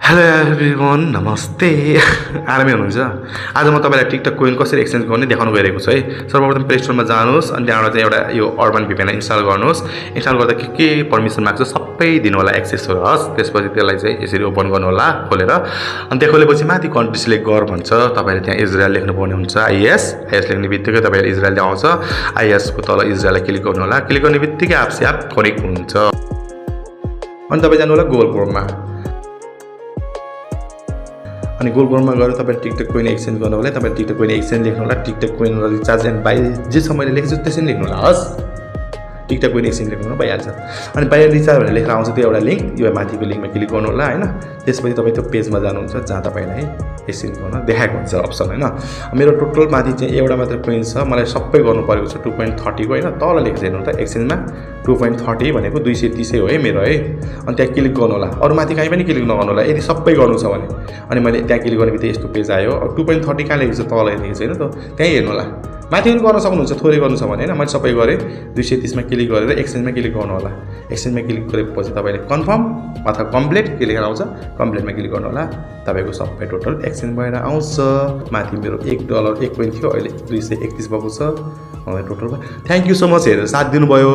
Hello everyone नमस्ते आरामै हुनुहुन्छ आज म तपाईँलाई टिकटक कोइन कसरी एक्सचेन्ज गर्ने देखाउन गइरहेको छु है। सर्वप्रथम प्ले स्टोरमा जानुहोस् अनि त्यहाँबाट चाहिँ एउटा यो अर्बन VPN इन्स्टल गर्नुहोस्। इन्स्टल गर्दा के पर्मिसन माग्छ सबै दिनु होला एक्सेसहरू हस्। त्यसपछि त्यसलाई चाहिँ यसरी ओपन गर्नु होला खोलेर अनि त्यहाँ खोलेपछि माथि कन्ट्री सिलेक्ट गर भन्छ। तपाईँले त्यहाँ इजरायल लेख्नुपर्ने हुन्छ। आइएस लेख्ने बित्तिकै तपाईँले इजरायल आउँछ। आइएसको तल इजरायललाई क्लिक गर्नु होला। क्लिक गर्ने बित्तिकै एप कनेक्ट हुन्छ अनि तपाईँ जानु होला गुगल क्रोममा अनि गुगल क्रोममा गएर तपाईँ टिकटक कोइन एक्सचेन्ज गर्नु होला। तपाईँ टिकटक कोइन एक्सचेन्ज लेख्नु होला। TikTok coin recharge and by जे छ मैले लेखेको छु त्यसरी लेख्नु होला हस्। टिकटक कोइन एक्सचेन्ज लेख्नु भइहाल्छ। अनि बाई रिचार्ज भनेर लेखेर आउँछ त्यो एउटा लिङ्क। यो माथिको लिङ्कमा क्लिक गर्नु होला होइन। त्यसपछि तपाईँ त्यो पेजमा जानुहुन्छ जहाँ तपाईँलाई एक्सचेन्ज गर्न देखाएको हुन्छ अप्सन होइन। मेरो टोटल माथि चाहिँ एउटा मात्र कोइन छ। मलाई सबै गर्नु परेको छ 2.30 को होइन। तल लेखेको छ हेर्नु त एक्सचेन्जमा 2.30 भनेको 230 हो है मेरो है। अनि त्यहाँ क्लिक गर्नु होला। अरू माथि कहीँ पनि क्लिक नगर्नु होला यदि सबै गर्नु छ भने। अनि मैले त्यहाँ क्लिक गर्ने बित्तिकै यस्तो पेज आयो। 2.30 कहाँ लेखेको छ तल लेखेको छैन त त्यहीँ हेर्नु होला। माथि पनि गर्न सक्नुहुन्छ थोरै गर्नु छ भने होइन। मैले सबै गरेँ 230 मा क्लिक गरेर एक्सचेन्जमा क्लिक गर्नु होला। एक्सचेन्जमा क्लिक गरेपछि तपाईँले कन्फर्म अथवा कम्प्लिट के लेखेर आउँछ कम्प्लिटमा क्लिक गर्नु होला। तपाईँको सबै टोटल एक्सचेन्ज भएर आउँछ। माथि मेरो $1 1 कोइन थियो अहिले 231 भएको छ total. Thank you so much हेरेर साथ दिनुभयो।